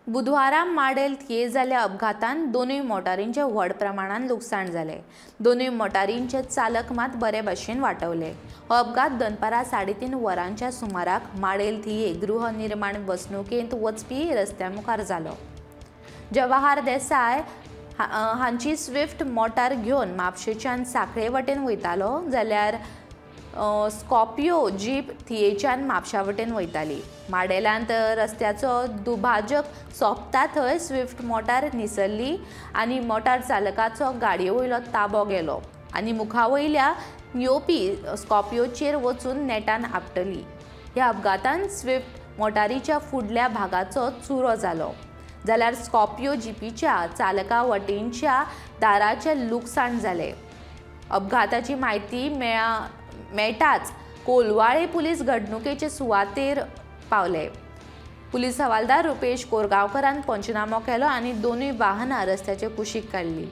बुधवारा माडेल थिये जाल्ल्या अपघातान दोनूय मोटारींचे व्हड प्रमाणान लुकसाण जालें. दोनूय मोटारींचे चालक मात बरे भशेन वाटवले. हो अपघात दनपारां 3:30 वरांच्या सुमाराक माडेल थिये गृहनिर्माण वसणुकेंत वचपी रस्त्या मुखार जालो. जवाहर देसाय हांची स्विफ्ट मोटार घेवन म्हापशेंच्यान सांखळे वटेन वयतालो, जाल्यार स्कॉर्पियो जीप थियेच्यान म्हापशा वटेन वयताली. माडेलांत रस्त्याचो दुभाजक सोंपता थंय स्विफ्ट मोटार निसरली आनी मोटार चालकाचो गाडये वयलो ताबो गेलो आनी मुखा वयल्या येवपी स्कॉर्पियोचेर वचून नेटान आपटली. ह्या अपघातान स्विफ्ट मोटारीच्या फुडल्या भागाचो चुरो जालो, जाल्यार स्कॉर्पियो जिपीच्या चालका वटेनच्या दाराचें लुकसाण जालें. अपघाताची म्हायती मेळटाच कोलवाळे पुलीस घडणुकेचे सुवातेर पावले. पुलीस हवालदार रुपेश कोरगांवकरान पंचनामो केलो आनी दोनूय वाहनां रस्त्याचे कुशीक काडली.